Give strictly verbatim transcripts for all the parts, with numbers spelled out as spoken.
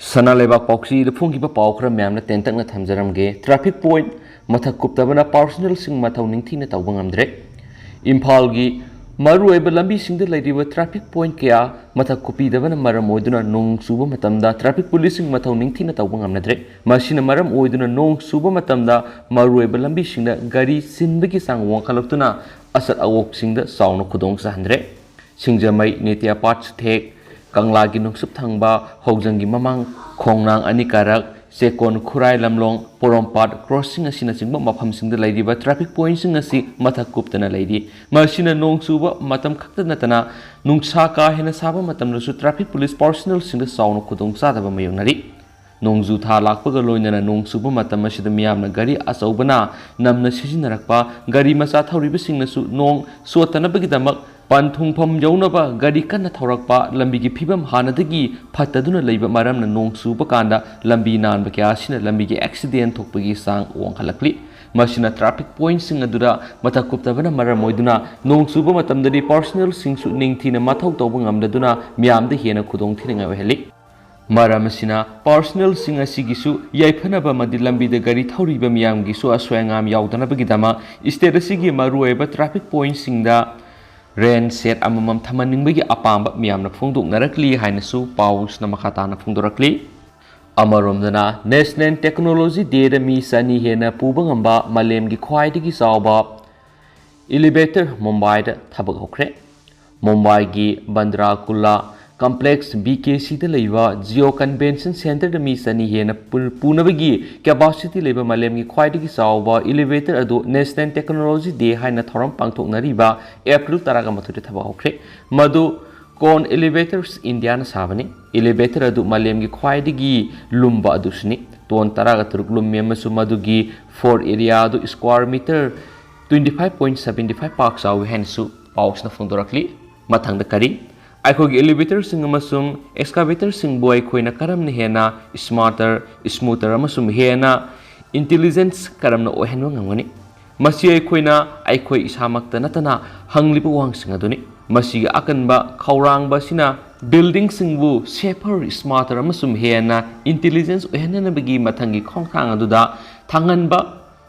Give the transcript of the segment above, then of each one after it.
ꯁꯅꯥ ꯂꯩꯕꯥꯛ ꯄꯥꯎꯆꯦꯗ ꯐꯣꯡꯈꯤꯕ ꯄꯥꯎ ꯈꯔ ꯃꯌꯥꯝꯅ ꯇꯦꯟꯇꯛꯅ ꯊꯝꯖꯔꯝꯒꯦ꯫ Traffic point ꯃꯊꯛ ꯀꯨꯞꯇꯕꯅ personnelꯁꯤꯡ ꯃꯊꯧ ꯅꯤꯡꯊꯤꯅ ꯇꯧꯕ ꯉꯝꯗ꯭ꯔꯦ꯫ ꯏꯝꯐꯥꯜꯒꯤ ꯃꯔꯨꯑꯣꯏꯕ ꯂꯝꯕꯤꯁꯤꯡꯗ ꯂꯩꯔꯤꯕ traffic point ꯀꯌꯥ ꯃꯊꯛ ꯀꯨꯞꯄꯤꯗꯕꯅ ꯃꯔꯝ ꯑꯣꯏꯗꯨꯅ ꯅꯣꯡ ꯆꯨꯕ ꯃꯇꯝꯗ traffic policeꯁꯤꯡ ꯃꯊꯧ ꯅꯤꯡꯊꯤꯅ ꯇꯧꯕ ꯉꯝꯅꯗ꯭ꯔꯦ꯫ ꯃꯁꯤꯅ ꯃꯔꯝ ꯑꯣꯏꯗꯨꯅ ꯅꯣꯡ ꯆꯨꯕ ꯃꯇꯝꯗ ꯃꯔꯨꯑꯣꯏꯕ ꯂꯝꯕꯤꯁꯤꯡꯗ ꯒꯥꯔꯤ ꯆꯤꯟꯕꯒꯤ ꯆꯥꯡ ꯋꯥꯡꯈꯠꯂꯛꯇꯨꯅ ꯑꯆꯠ ꯑꯋꯣꯛꯁꯤꯡꯗ ꯆꯥꯎꯅ ꯈꯨꯗꯣꯡ ꯆꯥꯍꯟꯗ꯭ꯔꯦ꯫ ꯁꯤꯡꯖꯃꯩ, ꯅꯤꯇ꯭ꯌꯥꯄꯥꯠ ꯁꯨꯊꯦꯛ, ꯀꯪꯂꯥꯒꯤ ꯅꯨꯡꯁꯨꯞ ꯊꯪꯕ, ꯍꯧꯖꯪꯒꯤ ꯃꯃꯥꯡ, ꯈꯣꯡꯅꯥꯡ ꯑꯅꯤ ꯀꯥꯔꯛ, ꯆꯦꯛꯀꯣꯟ ꯈꯨꯔꯥꯏ ꯂꯝꯂꯣꯡ, ꯄꯣꯔꯣꯝꯄꯥꯠ crossing ꯑꯁꯤꯅꯆꯤꯡꯕ ꯃꯐꯝꯁꯤꯡꯗ ꯂꯩꯔꯤꯕ traffic pointꯁꯤꯡ ꯑꯁꯤ ꯃꯊꯛ ꯀꯨꯞꯇꯅ ꯂꯩꯔꯤ꯫ ꯃꯁꯤꯅ ꯅꯣꯡ ꯆꯨꯕ ꯃꯇꯝ ꯈꯛꯇ ꯅꯠꯇꯅ ꯅꯨꯡꯁꯥ ꯀꯥ ꯍꯦꯟꯅ ꯁꯥꯕ ꯃꯇꯝꯗꯁꯨ traffic police personnelꯁꯤꯡꯗ ꯆꯥꯎꯅ ꯈꯨꯗꯣꯡ ꯆꯥꯗꯕ ꯃꯥꯌꯣꯛꯅꯔꯤ꯫ ꯅꯣꯡꯖꯨ ꯊꯥ ꯂꯥꯛꯄꯒ ꯂꯣꯏꯅꯅ ꯅꯣꯡ ꯆꯨꯕ ꯃꯇꯝ ꯑꯁꯤꯗ ꯃꯤꯌꯥꯝꯅ ꯒꯥꯔꯤ ꯑꯆꯧꯕꯅ ꯅꯝꯅ ꯁꯤꯖꯤꯟꯅꯔꯛꯄ, ꯒꯥꯔꯤ ꯃꯆꯥ ꯊꯧꯔꯤꯕꯁꯤꯡꯅꯁꯨ ꯅꯣꯡ ꯆꯣꯠꯇꯅꯕꯒꯤꯗꯃꯛ ꯄꯟꯊꯨꯡꯐꯝ ꯌꯧꯅꯕ ꯒꯥꯔꯤ ꯀꯟꯅ ꯊꯧꯔꯛꯄ, ꯂꯝꯕꯤꯒꯤ ꯐꯤꯕꯝ ꯍꯥꯟꯅꯗꯒꯤ ꯐꯠꯇꯗꯨꯅ ꯂꯩꯕ ꯃꯔꯝꯅ ꯅꯣꯡ ꯆꯨꯕ ꯀꯥꯟꯗ ꯂꯝꯕꯤ ꯅꯥꯟꯕ ꯀꯌꯥ ꯑꯁꯤꯅ ꯂꯝꯕꯤꯒꯤ accident ꯊꯣꯛꯄꯒꯤ ꯆꯥꯡ ꯋꯥꯡꯈꯠꯂꯛꯂꯤ꯫ ꯃꯁꯤꯅ traffic pointꯁꯤꯡ ꯑꯗꯨꯗ ꯃꯊꯛ ꯀꯨꯞꯇꯕꯅ ꯃꯔꯝ ꯑꯣꯏꯗꯨꯅ ꯅꯣꯡ ꯆꯨꯕ ꯃꯇꯝꯗꯗꯤ personnelꯁꯤꯡꯁꯨ ꯅꯤꯡꯊꯤꯅ ꯃꯊꯧ ꯇꯧꯕ ꯉꯝꯗꯗꯨꯅ ꯃꯤꯌꯥꯝꯗ ꯍꯦꯟꯅ ꯈꯨꯗꯣꯡꯊꯤꯅꯤꯡꯉꯥꯏ ꯑꯣꯏꯍꯜꯂꯤ꯫ ꯃꯔꯝ ꯑꯁꯤꯅ personnelꯁꯤꯡ ꯑꯁꯤꯒꯤꯁꯨ ꯌꯥꯏꯐꯅꯕ ꯑꯃꯗꯤ ꯂꯝꯕꯤꯗ ꯒꯥꯔꯤ ꯊꯧꯔꯤꯕ ꯃꯤꯌꯥꯝꯒꯤꯁꯨ ꯑꯁꯣꯏ ꯑꯉꯥꯝ ꯌꯥꯎꯗꯅꯕꯒꯤꯗꯃꯛ state ꯑꯁꯤꯒꯤ ꯃꯔꯨꯑꯣꯏꯕ traffic pointꯁꯤꯡꯗ rain shed ꯑꯃꯃꯝ ꯊꯝꯍꯟꯅꯤꯡꯕꯒꯤ ꯑꯄꯥꯝꯕ ꯃꯤꯌꯥꯝꯅ ꯐꯣꯡꯗꯣꯛꯅꯔꯛꯂꯤ ꯍꯥꯏꯅꯁꯨ ꯄꯥꯎꯁꯤꯅ ꯃꯈꯥ ꯇꯥꯅ ꯐꯣꯡꯗꯣꯔꯛꯂꯤ꯫ ꯑꯃꯔꯣꯝꯗꯅ National Technology Dayꯗ ꯃꯤ ꯆꯅꯤ ꯍꯦꯟꯅ ꯄꯨꯕ ꯉꯝꯕ ꯃꯥꯂꯦꯝꯒꯤ ꯈ꯭ꯋꯥꯏꯗꯒꯤ ꯆꯥꯎꯕ elevator ꯃꯨꯝꯕꯥꯏꯗ ꯊꯕꯛ ꯍꯧꯈ꯭ꯔꯦ꯫ ꯃꯨꯝꯕꯥꯏꯒꯤ ꯕꯟꯗ꯭ꯔꯥ ꯀꯨꯂꯥ complex BKCꯗ ꯂꯩꯕ Jio Convention Centreꯗ ꯃꯤ ꯆꯅꯤ ꯍꯦꯟꯅ ꯄꯨ-, ꯄꯨꯅꯕꯒꯤ capacity ꯂꯩꯕ ꯃꯥꯂꯦꯝꯒꯤ ꯈ꯭ꯋꯥꯏꯗꯒꯤ ꯆꯥꯎꯕ elevator ꯑꯗꯨ National Technology Day ꯍꯥꯏꯅ ꯊꯧꯔꯝ ꯄꯥꯡꯊꯣꯛꯅꯔꯤꯕ April ꯇꯔꯥꯃꯥꯊꯣꯏꯗ ꯊꯕꯛ ꯍꯧꯈ꯭ꯔꯦ꯫ ꯃꯗꯨ Kone Elevators Indiaꯅ ꯁꯥꯕꯅꯤ꯫ Elevator ꯑꯗꯨ ꯃꯥꯂꯦꯝꯒꯤ ꯈ꯭ꯋꯥꯏꯗꯒꯤ ꯂꯨꯝꯕ ꯑꯗꯨꯁꯨꯅꯤ꯫ Ton ꯇꯔꯥꯒ ꯇꯔꯨꯛ ꯂꯨꯝꯃꯤ ꯑꯃꯁꯨꯡ ꯃꯗꯨꯒꯤ floor area ꯑꯗꯨ square meter twenty five point seventy five ꯄꯥꯛ ꯆꯥꯎꯏ ꯍꯥꯏꯅꯁꯨ ꯄꯥꯎꯁꯤꯅ ꯐꯣꯡꯗꯣꯔꯛꯂꯤ꯫ ꯃꯊꯪꯗ ꯀꯔꯤ? ꯑꯩꯈꯣꯏꯒꯤ elevatorꯁꯤꯡ ꯑꯃꯁꯨꯡ excavatorꯁꯤꯡꯕꯨ ꯑꯩꯈꯣꯏꯅ ꯀꯔꯝꯅ ꯍꯦꯟꯅ smarter, smoother ꯑꯃꯁꯨꯡ ꯍꯦꯟꯅ intelligence ꯀꯔꯝꯅ ꯑꯣꯏꯍꯟꯕ ꯉꯝꯒꯅꯤ? ꯃꯁꯤ ꯑꯩꯈꯣꯏꯅ ꯑꯩꯈꯣꯏ ꯏꯁꯥꯃꯛꯇ ꯅꯠꯇꯅ ꯍꯪꯂꯤꯕ ꯋꯥꯍꯪꯁꯤꯡ ꯑꯗꯨꯅꯤ꯫ ꯃꯁꯤꯒꯤ ꯑꯀꯟꯕ ꯈꯧꯔꯥꯡꯕ ꯑꯁꯤꯅ ꯕꯤꯜꯗꯤꯡꯁꯤꯡꯕꯨ safer, smarter ꯑꯃꯁꯨꯡ ꯍꯦꯟꯅ intelligence ꯑꯣꯏꯍꯟꯅꯅꯕꯒꯤ ꯃꯊꯪꯒꯤ ꯈꯣꯡꯊꯥꯡ ꯑꯗꯨꯗ ꯊꯥꯡꯍꯟꯕ,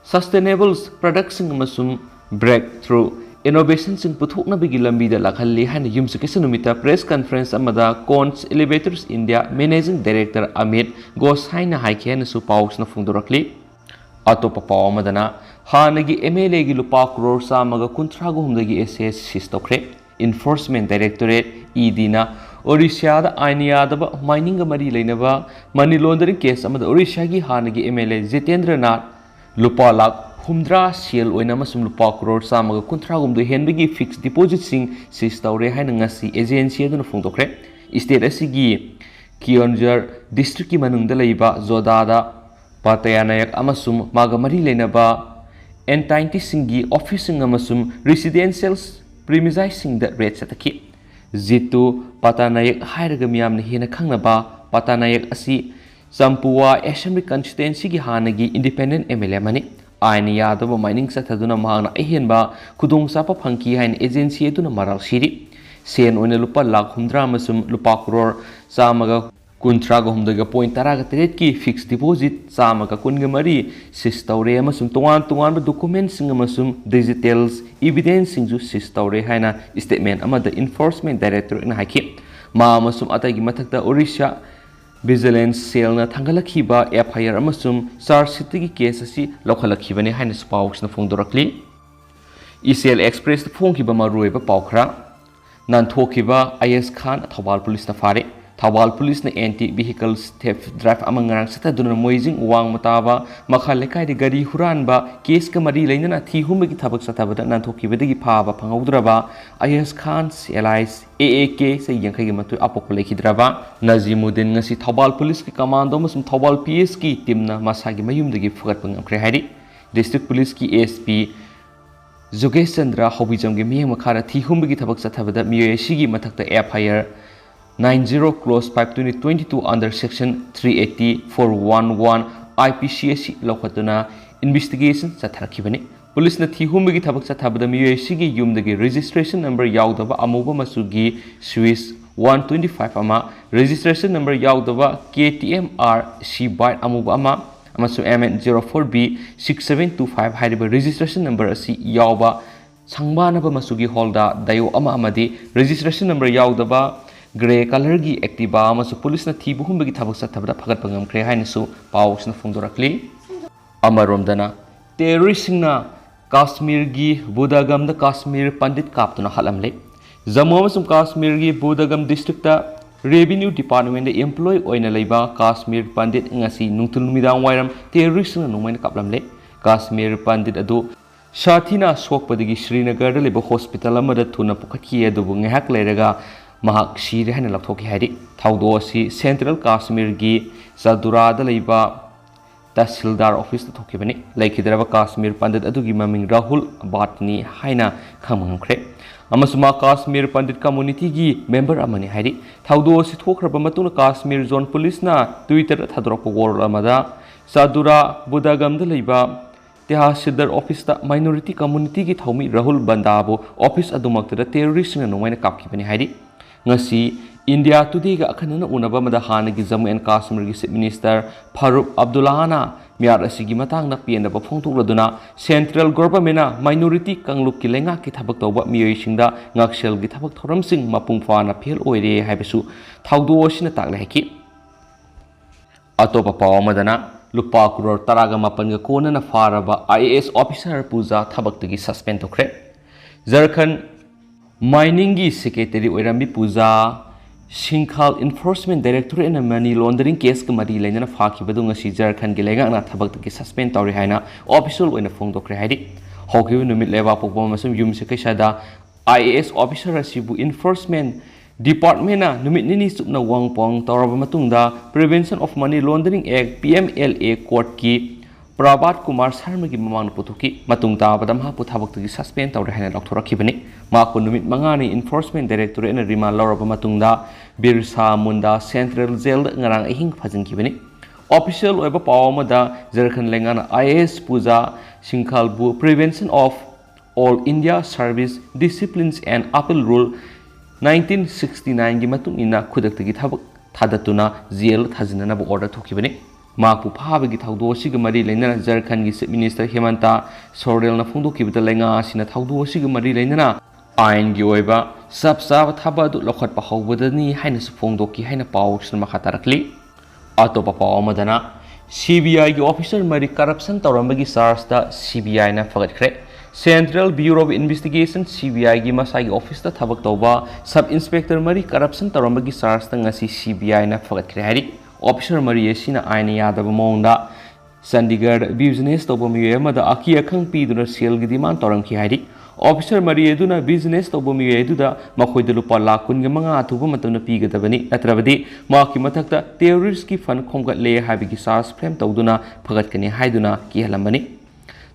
sustainable productꯁꯤꯡ ꯑꯃꯁꯨꯡ breakthrough innovationꯁꯤꯡ ꯄꯨꯊꯣꯛꯅꯕꯒꯤ ꯂꯝꯕꯤꯗ ꯂꯥꯛꯍꯜꯂꯤ ꯍꯥꯏꯅ ꯌꯨꯝꯁꯀꯩꯁ ꯅꯨꯃꯤꯠꯇ press conference ꯑꯃꯗ Cons Elevators India Managing Director Amit Ghosh ꯍꯥꯏꯅ ꯍꯥꯏꯈꯤ ꯍꯥꯏꯅꯁꯨ ꯄꯥꯎꯁꯤꯅ ꯐꯣꯡꯗꯣꯔꯛꯂꯤ꯫ ꯑꯇꯣꯞꯄ ꯄꯥꯎ ꯑꯃꯗꯅ, ꯍꯥꯟꯅꯒꯤ MLAꯒꯤ ꯂꯨꯄꯥ ꯀ꯭ꯔꯣꯔ ꯆꯥꯝꯃꯒ ꯀꯨꯟꯊ꯭ꯔꯥꯒ ꯍꯨꯝꯗꯣꯏꯒꯤ assets seize ꯇꯧꯈ꯭ꯔꯦ꯫ Enforcement Directorate, EDꯅ ꯑꯣꯔꯤꯁꯥꯗ ꯑꯥꯏꯟ ꯌꯥꯗꯕ miningꯒ ꯃꯔꯤ ꯂꯩꯅꯕ money laundering case ꯑꯃꯗ ꯑꯣꯔꯤꯁꯥꯒꯤ ꯍꯥꯟꯅꯒꯤ MLA ꯖꯤꯇꯦꯟꯗ꯭ꯔ ꯅꯥꯊ ꯂꯨꯄꯥ ꯂꯥꯈ ꯍꯨꯝꯗ꯭ꯔꯥ ꯁꯦꯜ ꯑꯣꯏꯅ ꯑꯃꯁꯨꯡ ꯂꯨꯄꯥ ꯀ꯭ꯔꯣꯔ ꯆꯥꯝꯃꯒ ꯀꯨꯟꯊ꯭ꯔꯥꯍꯨꯝꯗꯣꯏ ꯍꯦꯟꯕꯒꯤ fixed depositꯁꯤꯡ seize ꯇꯧꯔꯦ ꯍꯥꯏꯅ ꯉꯁꯤ agency ꯑꯗꯨꯅ ꯐꯣꯡꯗꯣꯛꯈ꯭ꯔꯦ꯫ State ꯑꯁꯤꯒꯤ ꯀꯤꯑꯣꯟꯖꯔ districtꯀꯤ ꯃꯅꯨꯡꯗ ꯂꯩꯕ ꯖꯣꯗꯥꯗ ꯄꯇꯥꯌꯥꯅꯥꯌꯛ ꯑꯃꯁꯨꯡ ꯃꯥꯒ ꯃꯔꯤ ꯂꯩꯅꯕ entityꯁꯤꯡꯒꯤ officeꯁꯤꯡ ꯑꯃꯁꯨꯡ residential premiseꯁꯤꯡꯗ raid ꯆꯠꯊꯈꯤ꯫ ꯖꯤꯇꯨ ꯄꯇꯥꯅꯥꯌꯛ ꯍꯥꯏꯔꯒ ꯃꯤꯌꯥꯝꯅ ꯍꯦꯟꯅ ꯈꯪꯅꯕ ꯄꯇꯥꯅꯥꯌꯛ ꯑꯁꯤ ꯆꯝꯄꯨꯋꯥ Assembly Constituencyꯒꯤ ꯍꯥꯟꯅꯒꯤ independent MLA ꯑꯃꯅꯤ꯫ ꯑꯥꯏꯟ ꯌꯥꯗꯕ mining ꯆꯠꯊꯗꯨꯅ ꯃꯍꯥꯛꯅ ꯑꯍꯦꯟꯕ ꯈꯨꯗꯣꯡꯆꯥꯕ ꯐꯪꯈꯤ ꯍꯥꯏꯅ agency ꯑꯗꯨꯅ ꯃꯔꯥꯜ ꯁꯤꯔꯤ꯫ ꯁꯦꯟ ꯑꯣꯏꯅ ꯂꯨꯄꯥ ꯂꯥꯈ ꯍꯨꯝꯗ꯭ꯔꯥ ꯑꯃꯁꯨꯡ ꯂꯨꯄꯥ ꯀ꯭ꯔꯣꯔ ꯆꯥꯝꯃꯒ ꯀꯨꯟꯊ꯭ꯔꯥꯒ ꯍꯨꯝꯗꯣꯏꯒ point ꯇꯔꯥꯒ ꯇꯔꯦꯠꯀꯤ fixed deposit ꯆꯥꯝꯃꯒ ꯀꯨꯟꯒ ꯃꯔꯤ seize ꯇꯧꯔꯦ ꯑꯃꯁꯨꯡ ꯇꯣꯉꯥꯟ ꯇꯣꯉꯥꯟꯕ documentꯁꯤꯡ ꯑꯃꯁꯨꯡ digital evidenceꯁꯤꯡꯁꯨ seize ꯇꯧꯔꯦ ꯍꯥꯏꯅ statement ꯑꯃꯗ Enforcement Directorateꯅ ꯍꯥꯏꯈꯤ꯫ ꯃꯥ ꯑꯃꯁꯨꯡ ꯑꯇꯩꯒꯤ ꯃꯊꯛꯇ Orissa Vigilance Cellꯅ ꯊꯥꯡꯒꯠꯂꯛꯈꯤꯕ FIR ꯑꯃꯁꯨꯡ charge sheetꯇꯒꯤ case ꯑꯁꯤ ꯂꯧꯈꯠꯂꯛꯈꯤꯕꯅꯤ ꯍꯥꯏꯅꯁꯨ ꯄꯥꯎꯁꯤꯅ ꯐꯣꯡꯗꯣꯔꯛꯂꯤ꯫ ꯏꯆꯦꯜ Expressꯇ ꯐꯣꯡꯈꯤꯕ ꯃꯔꯨꯑꯣꯏꯕ ꯄꯥꯎ ꯈꯔ꯫ ꯅꯥꯟꯊꯣꯛꯈꯤꯕ ꯑꯌꯥꯖ ꯈꯥꯟ ꯊꯧꯕꯥꯜ ꯄꯨꯂꯤꯁꯅ ꯐꯥꯔꯦ꯫ ꯊꯧꯕꯥꯜ ꯄꯨꯂꯤꯁꯅ anti vehicle theft drive ꯑꯃ ꯉꯔꯥꯡ ꯆꯠꯊꯗꯨꯅ ꯃꯣꯏꯖꯤꯡ ꯋꯥꯡꯃ ꯇꯥꯕ ꯃꯈꯥ ꯂꯩꯀꯥꯏꯗ ꯒꯥꯔꯤ ꯍꯨꯔꯥꯟꯕ caseꯀ ꯃꯔꯤ ꯂꯩꯅꯅ ꯊꯤ ꯍꯨꯝꯕꯒꯤ ꯊꯕꯛ ꯆꯠꯊꯕꯗ ꯅꯥꯟꯊꯣꯛꯈꯤꯕꯗꯒꯤ ꯐꯥꯕ ꯐꯪꯍꯧꯗ꯭ꯔꯕ ꯑꯌꯥꯖ ꯈꯥꯟ alias AAK ꯆꯍꯤ ꯌꯥꯡꯈꯩꯒ ꯃꯥꯊꯣꯏ ꯑꯄꯣꯛꯄ ꯂꯩꯈꯤꯗ꯭ꯔꯕ ꯅꯖꯤꯃꯨꯗꯤꯟ ꯉꯁꯤ ꯊꯧꯕꯥꯜ ꯄꯨꯂꯤꯁꯀꯤ commando ꯑꯃꯁꯨꯡ ꯊꯧꯕꯥꯜ PSꯀꯤ teamꯅ ꯃꯁꯥꯒꯤ ꯃꯌꯨꯝꯗꯒꯤ ꯐꯨꯒꯠꯄ ꯉꯝꯈ꯭ꯔꯦ ꯍꯥꯏꯔꯤ꯫ District ꯄꯨꯂꯤꯁꯀꯤ SP ꯖꯣꯒꯦꯁ ꯆꯟꯗ꯭ꯔ ꯍꯧꯕꯤꯖꯝꯒꯤ ꯃꯤꯠꯌꯦꯡ ꯃꯈꯥꯗ ꯊꯤ ꯍꯨꯝꯕꯒꯤ ꯊꯕꯛ ꯆꯠꯊꯕꯗ ꯃꯤꯑꯣꯏ ꯑꯁꯤꯒꯤ ꯃꯊꯛꯇ FIR nine zero clause five twenty twenty two under section three eighty four one one IPC ꯑꯁꯤ ꯂꯧꯈꯠꯇꯨꯅ investigation ꯆꯠꯊꯔꯛꯈꯤꯕꯅꯤ꯫ ꯄꯨꯂꯤꯁꯅ ꯊꯤ ꯍꯨꯝꯕꯒꯤ ꯊꯕꯛ ꯆꯠꯊꯕꯗ ꯃꯤꯑꯣꯏ ꯑꯁꯤꯒꯤ ꯌꯨꯝꯗꯒꯤ registration number ꯌꯥꯎꯗꯕ ꯑꯃꯨꯕ ꯃꯆꯨꯒꯤ Swiss one twenty five ꯑꯃ, registration number ꯌꯥꯎꯗꯕ K T M R C bike ꯑꯃꯨꯕ ꯑꯃ ꯑꯃꯁꯨꯡ M N zero four B six seven two five ꯍꯥꯏꯔꯤꯕ registration number ꯑꯁꯤ ꯌꯥꯎꯕ ꯁꯪꯕꯥꯅꯕ ꯃꯆꯨꯒꯤ Honda Dio ꯑꯃ ꯑꯃꯗꯤ registration number ꯌꯥꯎꯗꯕ grey colourꯒꯤ Activa ꯑꯃꯁꯨ ꯄꯨꯂꯤꯁꯅ ꯊꯤꯕ ꯍꯨꯝꯕꯒꯤ ꯊꯕꯛ ꯆꯠꯊꯕꯗ ꯐꯒꯠꯄ ꯉꯝꯈ꯭ꯔꯦ ꯍꯥꯏꯅꯁꯨ ꯄꯥꯎꯁꯤꯅ ꯐꯣꯡꯗꯣꯔꯛꯂꯤ꯫ ꯑꯃꯔꯣꯝꯗꯅ, terroristꯁꯤꯡꯅ ꯀꯥꯁꯃꯤꯔꯒꯤ ꯕꯨꯗꯒꯝꯗ ꯀꯥꯁꯃꯤꯔ ꯄꯟꯗꯤꯠ ꯀꯥꯞꯇꯨꯅ ꯍꯥꯠꯂꯝꯂꯦ꯫ ꯖꯝꯃꯨ ꯑꯃꯁꯨꯡ ꯀꯥꯁꯃꯤꯔꯒꯤ ꯕꯨꯗꯒꯝ districtꯇ revenue departmentꯇ employee ꯑꯣꯏꯅ ꯂꯩꯕ ꯀꯥꯁꯃꯤꯔ ꯄꯟꯗꯤꯠ ꯉꯁꯤ ꯅꯨꯡꯊꯤꯜ ꯅꯨꯃꯤꯗꯥꯡ ꯋꯥꯏꯔꯝ terroristꯁꯤꯡꯅ ꯅꯣꯡꯃꯩꯅ ꯀꯥꯞꯂꯝꯂꯦ꯫ ꯀꯥꯁꯃꯤꯔ ꯄꯟꯗꯤꯠ ꯑꯗꯨ ꯁꯥꯊꯤꯅ ꯁꯣꯛꯄꯗꯒꯤ ꯁ꯭ꯔꯤꯅꯒꯔꯗ ꯂꯩꯕ hospital ꯑꯃꯗ ꯊꯨꯅ ꯄꯨꯈꯠꯈꯤ, ꯑꯗꯨꯕꯨ ꯉꯥꯏꯍꯥꯛ ꯂꯩꯔꯒ ꯃꯍꯥꯛ ꯁꯤꯔꯦ ꯍꯥꯏꯅ ꯂꯥꯎꯊꯣꯛꯈꯤ ꯍꯥꯏꯔꯤ꯫ ꯊꯧꯗꯣꯛ ꯑꯁꯤ ꯁꯦꯟꯇ꯭ꯔꯦꯜ ꯀꯥꯁꯃꯤꯔꯒꯤ ꯆꯥꯗꯨꯔꯥꯗ ꯂꯩꯕ ꯇꯍꯁꯤꯜꯗꯥꯔ ꯑꯣꯐꯤꯁꯇ ꯊꯣꯛꯈꯤꯕꯅꯤ꯫ ꯂꯩꯈꯤꯗ꯭ꯔꯕ ꯀꯥꯁꯃꯤꯔ ꯄꯟꯗꯤꯠ ꯑꯗꯨꯒꯤ ꯃꯃꯤꯡ ꯔꯥꯍꯨꯜ ꯕꯥꯠꯅꯤ ꯍꯥꯏꯅ ꯈꯪꯕ ꯉꯝꯈ꯭ꯔꯦ, ꯑꯃꯁꯨꯡ ꯃꯥ ꯀꯥꯁꯃꯤꯔ ꯄꯟꯗꯤꯠ communityꯒꯤ member ꯑꯃꯅꯤ ꯍꯥꯏꯔꯤ꯫ ꯊꯧꯗꯣꯛ ꯑꯁꯤ ꯊꯣꯛꯈ꯭ꯔꯕ ꯃꯇꯨꯡꯗ ꯀꯥꯁꯃꯤꯔ ꯖꯣꯟ ꯄꯨꯂꯤꯁꯅ Twitterꯗ ꯊꯥꯗꯣꯔꯛꯄ ꯋꯥꯔꯣꯜ ꯑꯃꯗ ꯆꯥꯗꯨꯔꯥ ꯕꯨꯗꯒꯝꯗ ꯂꯩꯕ ꯇꯦꯍꯥꯁꯤꯜꯗꯥꯔ ꯑꯣꯐꯤꯁꯇ minority communityꯒꯤ ꯊꯧꯃꯤ ꯔꯥꯍꯨꯜ ꯕꯟꯗꯥꯕꯨ ꯑꯣꯐꯤꯁ ꯑꯗꯨꯃꯛꯇꯗ terroristꯁꯤꯡꯅ ꯅꯣꯡꯃꯩꯅ ꯀꯥꯞꯈꯤꯕꯅꯤ ꯍꯥꯏꯔꯤ꯫ ꯉꯁꯤ India Todayꯒ ꯑꯈꯟꯅꯅ ꯎꯅꯕ ꯑꯃꯗ ꯍꯥꯟꯅꯒꯤ Jammu and ꯀꯥꯁꯃꯤꯔꯒꯤ Chief Minister Farooq ꯑꯕꯗꯨꯜꯂꯥꯅ ꯃꯤꯍꯥꯠ ꯑꯁꯤꯒꯤ ꯃꯇꯥꯡꯗ ꯄꯦꯟꯗꯕ ꯐꯣꯡꯗꯣꯛꯂꯗꯨꯅ central governmentꯅ minority ꯀꯥꯡꯂꯨꯞꯀꯤ ꯂꯩꯉꯥꯛꯀꯤ ꯊꯕꯛ ꯇꯧꯕ ꯃꯤꯑꯣꯏꯁꯤꯡꯗ ꯉꯥꯛꯁꯦꯜꯒꯤ ꯊꯕꯛ ꯊꯧꯔꯝꯁꯤꯡ ꯃꯄꯨꯡ ꯐꯥꯅ ꯐꯦꯜ ꯑꯣꯏꯔꯦ ꯍꯥꯏꯕꯁꯨ ꯊꯧꯗꯣꯛ ꯑꯁꯤꯅ ꯇꯥꯛꯂꯦ ꯍꯥꯏꯈꯤ꯫ ꯑꯇꯣꯞꯄ ꯄꯥꯎ ꯑꯃꯗꯅ, ꯂꯨꯄꯥ ꯀ꯭ꯔꯣꯔ ꯇꯔꯥꯒ ꯃꯥꯄꯟꯒ ꯀꯣꯟꯅꯅ ꯐꯥꯔꯕ I A S officer ꯄꯨꯖꯥ ꯊꯕꯛꯇꯒꯤ suspend ꯇꯧꯈ꯭ꯔꯦ꯫ ꯖꯔꯈꯟ miningꯒꯤ secretary ꯑꯣꯏꯔꯝꯕꯤ ꯄꯨꯖꯥ ꯁꯤꯡꯈꯥꯜ Enforcement Directorateꯅ money laundering caseꯀ ꯃꯔꯤ ꯂꯩꯅꯅ ꯐꯥꯈꯤꯕꯗꯨ ꯉꯁꯤ ꯖꯔꯈꯟꯒꯤ ꯂꯩꯉꯥꯛꯅ ꯊꯕꯛꯇꯒꯤ suspend ꯇꯧꯔꯦ ꯍꯥꯏꯅ official ꯑꯣꯏꯅ ꯐꯣꯡꯗꯣꯛꯈ꯭ꯔꯦ ꯍꯥꯏꯔꯤ꯫ ꯍꯧꯈꯤꯕ ꯅꯨꯃꯤꯠ ꯂꯩꯕꯥꯛꯄꯣꯛꯄ ꯑꯃꯁꯨꯡ ꯌꯨꯝꯁꯀꯩꯁꯗ I A S officer ꯑꯁꯤꯕꯨ Enforcement Departmentꯅ ꯅꯨꯃꯤꯠ ꯅꯤꯅꯤ ꯆꯨꯞꯅ ꯋꯥꯡ ꯄꯥꯎꯡ ꯇꯧꯔꯕ ꯃꯇꯨꯡꯗ Prevention of Money Laundering Act, P M L A, courtꯀꯤ ꯄ꯭ꯔꯚꯥꯠ Kumar ꯁꯔꯃꯒꯤ ꯃꯃꯥꯡꯗ ꯄꯨꯊꯣꯛꯈꯤ꯫ ꯃꯇꯨꯡ ꯇꯥꯕꯗ ꯃꯍꯥꯛꯄꯨ ꯊꯕꯛꯇꯒꯤ suspend ꯇꯧꯔꯦ ꯍꯥꯏꯅ ꯂꯥꯎꯊꯣꯔꯛꯈꯤꯕꯅꯤ꯫ ꯃꯍꯥꯛꯄꯨ ꯅꯨꯃꯤꯠ ꯃꯉꯥꯅꯤ Enforcement Directorateꯅ remand ꯂꯧꯔꯕ ꯃꯇꯨꯡꯗ ꯕꯤꯔꯁꯥ ꯃꯨꯟꯗꯥ Central Jailꯗ ꯉꯔꯥꯡ ꯑꯍꯤꯡ ꯐꯥꯖꯤꯟꯈꯤꯕꯅꯤ꯫ ꯑꯣꯐꯤꯁꯤꯌꯦꯜ ꯑꯣꯏꯕ ꯄꯥꯎ ꯑꯃꯗ ꯖꯔꯈꯟ ꯂꯩꯉꯥꯛꯅ I A S Puja ꯁꯤꯡꯈꯥꯜꯕꯨ Prevention of All India Service Disciplines and Appeal Rule nineteen sixty nineꯒꯤ ꯃꯇꯨꯡ ꯏꯟꯅ ꯈꯨꯗꯛꯇꯒꯤ ꯊꯕꯛ ꯊꯥꯗꯠꯇꯨꯅ ꯖꯦꯜ ꯊꯥꯖꯤꯟꯅꯅꯕ ꯑꯣꯔꯗꯔ ꯊꯣꯛꯈꯤꯕꯅꯤ꯫ ꯃꯍꯥꯛꯄꯨ ꯐꯥꯕꯒꯤ ꯊꯧꯗꯣꯛ ꯑꯁꯤꯒ ꯃꯔꯤ ꯂꯩꯅꯅ ꯖꯔꯈꯟꯒꯤ ꯆꯤꯐ ꯃꯤꯅꯤꯁꯇꯔ ꯍꯦꯃꯟꯇ ꯁꯣꯔꯦꯜꯅ ꯐꯣꯡꯗꯣꯛꯈꯤꯕꯗ ꯂꯩꯉꯥꯛ ꯑꯁꯤꯅ ꯊꯧꯗꯣꯛ ꯑꯁꯤꯒ ꯃꯔꯤ ꯂꯩꯅꯅ ꯑꯥꯏꯟꯒꯤ ꯑꯣꯏꯕ ꯆꯞ ꯆꯥꯕ ꯊꯕꯛ ꯑꯗꯨ ꯂꯧꯈꯠꯄ ꯍꯧꯕꯗꯅꯤ ꯍꯥꯏꯅꯁꯨ ꯐꯣꯡꯗꯣꯛꯈꯤ ꯍꯥꯏꯅ ꯄꯥꯎꯁꯤꯅ ꯃꯈꯥ ꯇꯥꯔꯛꯂꯤ꯫ ꯑꯇꯣꯞꯄ ꯄꯥꯎ ꯑꯃꯗꯅ, ꯁꯤ ꯕꯤ ꯑꯥꯏꯒꯤ ꯑꯣꯐꯤꯁꯔ ꯃꯔꯤ ꯀꯔꯞꯁꯟ ꯇꯧꯔꯝꯕꯒꯤ ꯆꯥꯔꯖꯇ ꯁꯤ ꯕꯤ ꯑꯥꯏꯅ ꯐꯒꯠꯈ꯭ꯔꯦ꯫ Central Bureau of Investigation, C B ꯑꯥꯏꯒꯤ ꯃꯁꯥꯒꯤ ꯑꯣꯐꯤꯁꯇ ꯊꯕꯛ ꯇꯧꯕ ꯁꯕ ꯏꯟꯁꯄꯦꯛꯇꯔ ꯃꯔꯤ ꯀꯔꯞꯁꯟ ꯇꯧꯔꯝꯕꯒꯤ ꯆꯥꯔꯖꯇ ꯉꯁꯤ ꯁꯤ ꯕꯤ ꯑꯥꯏꯅ ꯐꯒꯠꯈ꯭ꯔꯦ ꯍꯥꯏꯔꯤ꯫ ꯑꯣꯐꯤꯁꯔ ꯃꯔꯤ ꯑꯁꯤꯅ ꯑꯥꯏꯟꯅ ꯌꯥꯗꯕ ꯃꯑꯣꯡꯗ ꯆꯟꯗꯤꯒꯔꯗ ꯕꯤꯖꯤꯅꯦꯁ ꯇꯧꯕ ꯃꯤꯑꯣꯏ ꯑꯃꯗ ꯑꯀꯤ ꯑꯈꯪ ꯄꯤꯗꯨꯅ ꯁꯦꯜꯒꯤ ꯗꯤꯃꯥꯟ ꯇꯧꯔꯝꯈꯤ ꯍꯥꯏꯔꯤ꯫ ꯑꯣꯐꯤꯁꯔ ꯃꯔꯤ ꯑꯗꯨꯅ ꯕꯤꯖꯤꯅꯦꯁ ꯇꯧꯕ ꯃꯤꯑꯣꯏ ꯑꯗꯨꯗ ꯃꯈꯣꯏꯗ ꯂꯨꯄꯥ ꯂꯥꯈ ꯀꯨꯟꯒ ꯃꯉꯥ ꯑꯊꯨꯕ ꯃꯇꯝꯗ ꯄꯤꯒꯗꯕꯅꯤ, ꯅꯠꯇ꯭ꯔꯕꯗꯤ ꯃꯍꯥꯛꯀꯤ ꯃꯊꯛꯇ ꯇꯦꯔꯣꯔꯤꯁꯀꯤ ꯐꯟ ꯈꯣꯝꯒꯠꯂꯦ ꯍꯥꯏꯕꯒꯤ ꯆꯥꯔꯖ ꯐ꯭ꯔꯦꯝ ꯇꯧꯗꯨꯅ ꯐꯒꯠꯀꯅꯤ ꯍꯥꯏꯗꯨꯅ ꯀꯤꯍꯜꯂꯝꯕꯅꯤ꯫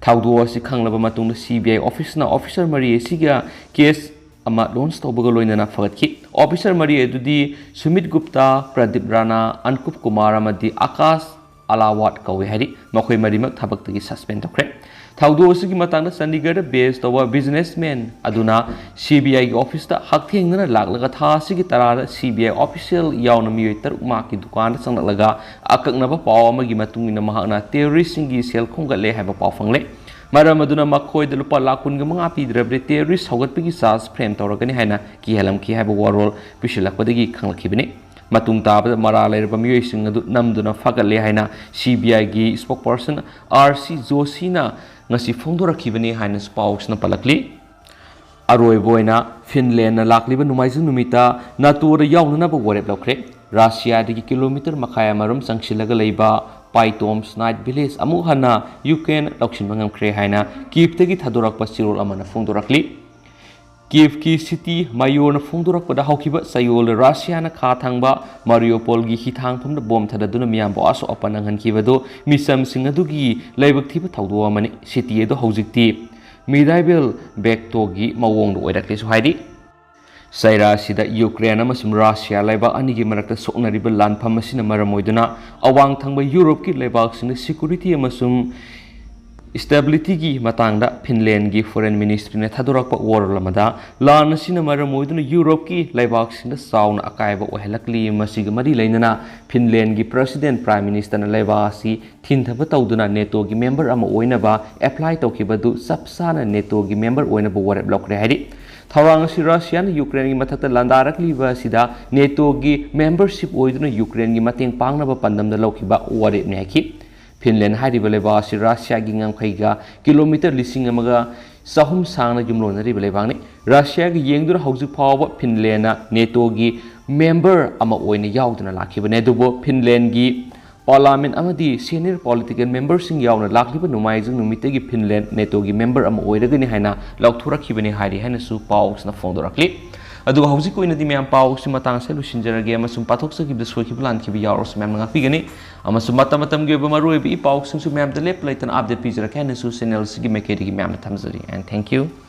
ꯊꯧꯗꯣꯛ ꯑꯁꯤ ꯈꯪꯂꯕ ꯃꯇꯨꯡꯗ ꯁꯤ ꯕꯤ ꯑꯥꯏ ꯑꯣꯐꯤꯁꯅ ꯑꯣꯐꯤꯁꯔ ꯃꯔꯤ ꯑꯁꯤꯒ ꯀꯦꯁ ꯑꯃ ꯂꯣꯟꯆ ꯇꯧꯕꯒ ꯂꯣꯏꯅꯅ ꯐꯒꯠꯈꯤ꯫ ꯑꯣꯐꯤꯁꯔ ꯃꯔꯤ ꯑꯗꯨꯗꯤ ꯁꯨꯃꯤꯠ ꯒꯨꯞꯇꯥ, ꯄ꯭ꯔꯗꯤꯞ ꯔꯥꯅꯥ, ꯑꯟꯀꯨꯞ ꯀꯨꯃꯥꯔ ꯑꯃꯗꯤ ꯑꯀꯥꯁ ꯑꯂꯥꯋꯥꯠ ꯀꯧꯏ ꯍꯥꯏꯔꯤ꯫ ꯃꯈꯣꯏ ꯃꯔꯤꯃꯛ ꯊꯕꯛꯇꯒꯤ ꯁꯁꯄꯦꯟ ꯇꯧꯈ꯭ꯔꯦ꯫ ꯊꯧꯗꯣꯛ ꯑꯁꯤꯒꯤ ꯃꯇꯥꯡꯗ ꯆꯟꯗꯤꯒꯔꯗ ꯕꯦꯖ ꯇꯧꯕ ꯕꯤꯖꯤꯅꯦꯁꯃꯦꯟ ꯑꯗꯨꯅ ꯁꯤ ꯕꯤ ꯑꯥꯏꯒꯤ ꯑꯣꯐꯤꯁꯇ ꯍꯛꯊꯦꯡꯅꯅ ꯂꯥꯛꯂꯒ ꯊꯥ ꯑꯁꯤꯒꯤ ꯇꯔꯥꯗ ꯁꯤ ꯕꯤ ꯑꯥꯏ ꯑꯣꯐꯤꯁꯤꯌꯦꯜ ꯌꯥꯎꯅ ꯃꯤꯑꯣꯏ ꯇꯔꯨꯛ ꯃꯍꯥꯛꯀꯤ ꯗꯨꯀꯥꯟꯗ ꯆꯪꯂꯛꯂꯒ ꯑꯀꯛꯅꯕ ꯄꯥꯎ ꯑꯃꯒꯤ ꯃꯇꯨꯡ ꯏꯟꯅ ꯃꯍꯥꯛꯅ ꯇꯦꯔꯣꯔꯤꯁꯁꯤꯡꯒꯤ ꯁꯦꯜ ꯈꯣꯝꯒꯠꯂꯦ ꯍꯥꯏꯕ ꯄꯥꯎ ꯐꯪꯂꯦ꯫ ꯃꯔꯝ ꯑꯗꯨꯅ ꯃꯈꯣꯏꯗ ꯂꯨꯄꯥ ꯂꯥꯈ ꯀꯨꯟꯒ ꯃꯉꯥ ꯄꯤꯗ꯭ꯔꯕꯗꯤ ꯇꯦꯔꯣꯔꯤꯁ ꯍꯧꯒꯠꯄꯒꯤ ꯆꯥꯔꯖ ꯐ꯭ꯔꯦꯝ ꯇꯧꯔꯛꯀꯅꯤ ꯍꯥꯏꯅ ꯀꯤꯍꯜꯂꯝꯈꯤ ꯍꯥꯏꯕ ꯋꯥꯔꯣꯜ ꯄꯤꯁꯤꯜꯂꯛꯄꯗꯒꯤ ꯈꯪꯂꯛꯈꯤꯕꯅꯤ꯫ ꯃꯇꯨꯡ ꯇꯥꯕꯗ ꯃꯔꯥꯜ ꯂꯩꯔꯕ ꯃꯤꯑꯣꯏꯁꯤꯡ ꯑꯗꯨ ꯅꯝꯗꯨꯅ ꯐꯒꯠꯂꯦ ꯍꯥꯏꯅ ꯁꯤ ꯕꯤ ꯑꯥꯏꯒꯤ ꯏꯁꯄꯣꯛꯄꯔꯁꯟ ꯑꯥꯔ ꯁꯤ ꯖꯣꯁꯤꯅ ꯉꯁꯤ ꯐꯣꯡꯗꯣꯔꯛꯈꯤꯕꯅꯤ ꯍꯥꯏꯅꯁꯨ ꯄꯥꯎꯁꯤꯅ ꯄꯜꯂꯛꯂꯤ꯫ ꯑꯔꯣꯏꯕ ꯑꯣꯏꯅ ꯐꯤꯟꯂꯦꯟꯅ ꯂꯥꯛꯂꯤꯕ ꯅꯣꯡꯃꯥꯏꯖꯤꯡ ꯅꯨꯃꯤꯠꯇ ꯅꯥꯇꯣꯗ ꯌꯥꯎꯅꯅꯕ ꯋꯥꯔꯦꯞ ꯂꯧꯈ꯭ꯔꯦ꯫ ꯔꯁꯤꯌꯥꯗꯒꯤ ꯀꯤꯂꯣꯃꯤꯇꯔ ꯃꯈꯥꯏ ꯑꯃꯔꯣꯝ ꯆꯪꯁꯤꯜꯂꯒ ꯂꯩꯕ ꯄꯥꯏꯇꯣꯝꯁ ꯅꯥꯏꯠ ꯚꯤꯂꯦꯖ ꯑꯃꯨꯛ ꯍꯟꯅ ꯌꯨꯀ꯭ꯔꯦꯟ ꯂꯧꯁꯤꯟꯕ ꯉꯝꯈ꯭ꯔꯦ ꯍꯥꯏꯅ ꯀꯤꯞꯇꯒꯤ ꯊꯥꯗꯣꯔꯛꯄ ꯆꯦꯔꯣꯜ ꯑꯃꯅ ꯐꯣꯡꯗꯣꯔꯛꯂꯤ꯫ ꯀꯤꯞꯀꯤ ꯁꯤꯇꯤ ꯃꯥꯌꯣꯔꯅ ꯐꯣꯡꯗꯣꯔꯛꯄꯗ ꯍꯧꯈꯤꯕ ꯆꯌꯣꯜꯗ ꯔꯁꯤꯌꯥꯅ ꯈꯥ ꯊꯪꯕ ꯃꯥꯔꯤꯌꯣꯄꯣꯜꯒꯤ ꯍꯤꯊꯥꯡꯐꯝꯗ ꯕꯣꯝ ꯊꯥꯗꯗꯨꯅ ꯃꯤꯌꯥꯝꯕꯨ ꯑꯁꯣꯛ ꯑꯄꯟ ꯅꯪꯍꯟꯈꯤꯕꯗꯨ ꯃꯤꯆꯝꯁꯤꯡ ꯑꯗꯨꯒꯤ ꯂꯥꯏꯕꯛ ꯊꯤꯕ ꯊꯧꯗꯣꯛ ꯑꯃꯅꯤ꯫ ꯁꯤꯇꯤ ꯑꯗꯨ ꯍꯧꯖꯤꯛꯇꯤ ꯃꯤꯗꯥꯏꯕꯦꯜ ꯕꯦꯛꯇꯣꯒꯤ ꯃꯑꯣꯡꯗ ꯑꯣꯏꯔꯛꯂꯦꯁꯨ ꯍꯥꯏꯔꯤ꯫ ꯆꯩꯔꯥ ꯑꯁꯤꯗ ꯌꯨꯀ꯭ꯔꯦꯟ ꯑꯃꯁꯨꯡ ꯔꯁꯤꯌꯥ ꯂꯩꯕꯥꯛ ꯑꯅꯤꯒꯤ ꯃꯔꯛꯇ ꯁꯣꯛꯅꯔꯤꯕ ꯂꯥꯟꯐꯝ ꯑꯁꯤꯅ ꯃꯔꯝ ꯑꯣꯏꯗꯨꯅ ꯑꯋꯥꯡ ꯊꯪꯕ ꯌꯨꯔꯣꯞꯀꯤ ꯂꯩꯕꯥꯛꯁꯤꯡꯅ ꯁꯦꯀ꯭ꯌꯨꯔꯤꯇꯤ ꯑꯃꯁꯨꯡ ꯁ꯭ꯇꯦꯕꯤꯂꯤꯇꯤꯒꯤ ꯃꯇꯥꯡꯗ ꯐꯤꯟꯂꯦꯟꯒꯤ ꯐꯣꯔꯦꯟ ꯃꯤꯅꯤꯁꯇ꯭ꯔꯤꯅ ꯊꯥꯗꯣꯔꯛꯄ ꯋꯥꯔꯣꯜ ꯑꯃꯗ ꯂꯥꯟ ꯑꯁꯤꯅ ꯃꯔꯝ ꯑꯣꯏꯗꯨꯅ ꯌꯨꯔꯣꯞꯀꯤ ꯂꯩꯕꯥꯛꯁꯤꯡꯗ ꯆꯥꯎꯅ ꯑꯀꯥꯏꯕ ꯑꯣꯏꯍꯜꯂꯛꯂꯤ꯫ ꯃꯁꯤꯒ ꯃꯔꯤ ꯂꯩꯅꯅ ꯐꯤꯟꯂꯦꯟꯒꯤ ꯄ꯭ꯔꯦꯁꯤꯗꯦꯟ ꯄ꯭ꯔꯥꯏꯝ ꯃꯤꯅꯤꯁꯇꯔꯅ ꯂꯩꯕꯥꯛ ꯑꯁꯤ ꯊꯤꯟꯊꯕ ꯇꯧꯗꯨꯅ ꯅꯦꯇꯣꯒꯤ ꯃꯦꯝꯕꯔ ꯑꯃ ꯑꯣꯏꯅꯕ ꯑꯦꯄ꯭ꯂꯥꯏ ꯇꯧꯈꯤꯕꯗꯨ ꯆꯞ ꯆꯥꯅ ꯅꯦꯇꯣꯒꯤ ꯃꯦꯝꯕꯔ ꯑꯣꯏꯅꯕ ꯋꯥꯔꯦꯞ ꯂꯧꯈ꯭ꯔꯦ ꯍꯥꯏꯔꯤ꯫ ꯊꯧꯔꯥꯡ ꯑꯁꯤ ꯔꯁꯤꯌꯥꯅ ꯌꯨꯀ꯭ꯔꯦꯟꯒꯤ ꯃꯊꯛꯇ ꯂꯥꯟꯗꯥꯔꯛꯂꯤꯕ ꯑꯁꯤꯗ ꯅꯦꯇꯣꯒꯤ ꯃꯦꯝꯕꯔꯁꯤꯞ ꯑꯣꯏꯗꯨꯅ ꯌꯨꯀ꯭ꯔꯦꯟꯒꯤ ꯃꯇꯦꯡ ꯄꯥꯡꯅꯕ ꯄꯥꯟꯗꯝꯗ ꯂꯧꯈꯤꯕ ꯋꯥꯔꯦꯞꯅꯤ ꯍꯥꯏꯈꯤ꯫ ꯐꯤꯟꯂꯦꯟ ꯍꯥꯏꯔꯤꯕ ꯂꯩꯕꯥꯛ ꯑꯁꯤ ꯔꯁꯤꯌꯥꯒꯤ ꯉꯝꯈꯩꯒ ꯀꯤꯂꯣꯃꯤꯇꯔ ꯂꯤꯁꯤꯡ ꯑꯃꯒ ꯆꯍꯨꯝ ꯁꯥꯡꯅ ꯌꯨꯝꯂꯣꯟꯅꯔꯤꯕ ꯂꯩꯕꯥꯛꯅꯤ꯫ ꯔꯁꯤꯌꯥꯒꯤ ꯌꯦꯡꯗꯨꯅ ꯍꯧꯖꯤꯛ ꯐꯥꯎꯕ ꯐꯤꯟꯂꯦꯟꯅ ꯅꯦꯇꯣꯒꯤ ꯃꯦꯝꯕꯔ ꯑꯃ ꯑꯣꯏꯅ ꯌꯥꯎꯗꯨꯅ ꯂꯥꯛꯈꯤꯕꯅꯤ꯫ ꯑꯗꯨꯕꯨ ꯐꯤꯟꯂꯦꯟꯒꯤ ꯄꯥꯔꯂꯥꯃꯦꯟ ꯑꯃꯗꯤ ꯁꯦꯅꯤꯌꯔ ꯄꯣꯂꯤꯇꯤꯀꯦꯜ ꯃꯦꯝꯕꯔꯁꯤꯡ ꯌꯥꯎꯅ ꯂꯥꯛꯂꯤꯕ ꯅꯣꯡꯃꯥꯏꯖꯤꯡ ꯅꯨꯃꯤꯠꯇꯒꯤ ꯐꯤꯟꯂꯦꯟ ꯅꯦꯇꯣꯒꯤ ꯃꯦꯝꯕꯔ ꯑꯃ ꯑꯣꯏꯔꯒꯅꯤ ꯍꯥꯏꯅ ꯂꯥꯎꯊꯣꯔꯛꯈꯤꯕꯅꯤ ꯍꯥꯏꯔꯤ ꯍꯥꯏꯅꯁꯨ ꯄꯥꯎꯁꯤꯅ ꯐꯣꯡꯗꯣꯔꯛꯂꯤ꯫ ꯑꯗꯨꯒ ꯍꯧꯖꯤꯛꯀꯤ ꯑꯣꯏꯅꯗꯤ ꯃꯌꯥꯝ ꯄꯥꯎꯁꯤ ꯃꯇꯥꯡꯁꯦ ꯂꯣꯏꯁꯤꯟꯖꯔꯒꯦ ꯑꯃꯁꯨꯡ ꯄꯥꯊꯣꯛꯆꯈꯤꯕꯗ ꯁꯣꯏꯈꯤꯕ ꯂꯥꯟꯈꯤꯕ ꯌꯥꯎꯔꯁꯨ ꯃꯌꯥꯝꯅ ꯉꯥꯛꯄꯤꯒꯅꯤ꯫ ꯑꯃꯁꯨꯡ ꯃꯇꯝ ꯃꯇꯝꯒꯤ ꯑꯣꯏꯕ ꯃꯔꯨꯑꯣꯏꯕ ꯏ ꯄꯥꯎꯁꯤꯡꯁꯨ ꯃꯌꯥꯝꯗ ꯂꯦꯞꯄ ꯂꯩꯇꯅ ꯑꯞꯗꯦꯠ ꯄꯤꯖꯔꯛꯀꯦ ꯍꯥꯏꯅꯁꯨ ꯆꯦꯅꯦꯜꯁꯤꯒꯤ ꯃꯥꯏꯀꯩꯗꯒꯤ ꯃꯌꯥꯝꯅ ꯊꯝꯖꯔꯤ꯫ And thank you.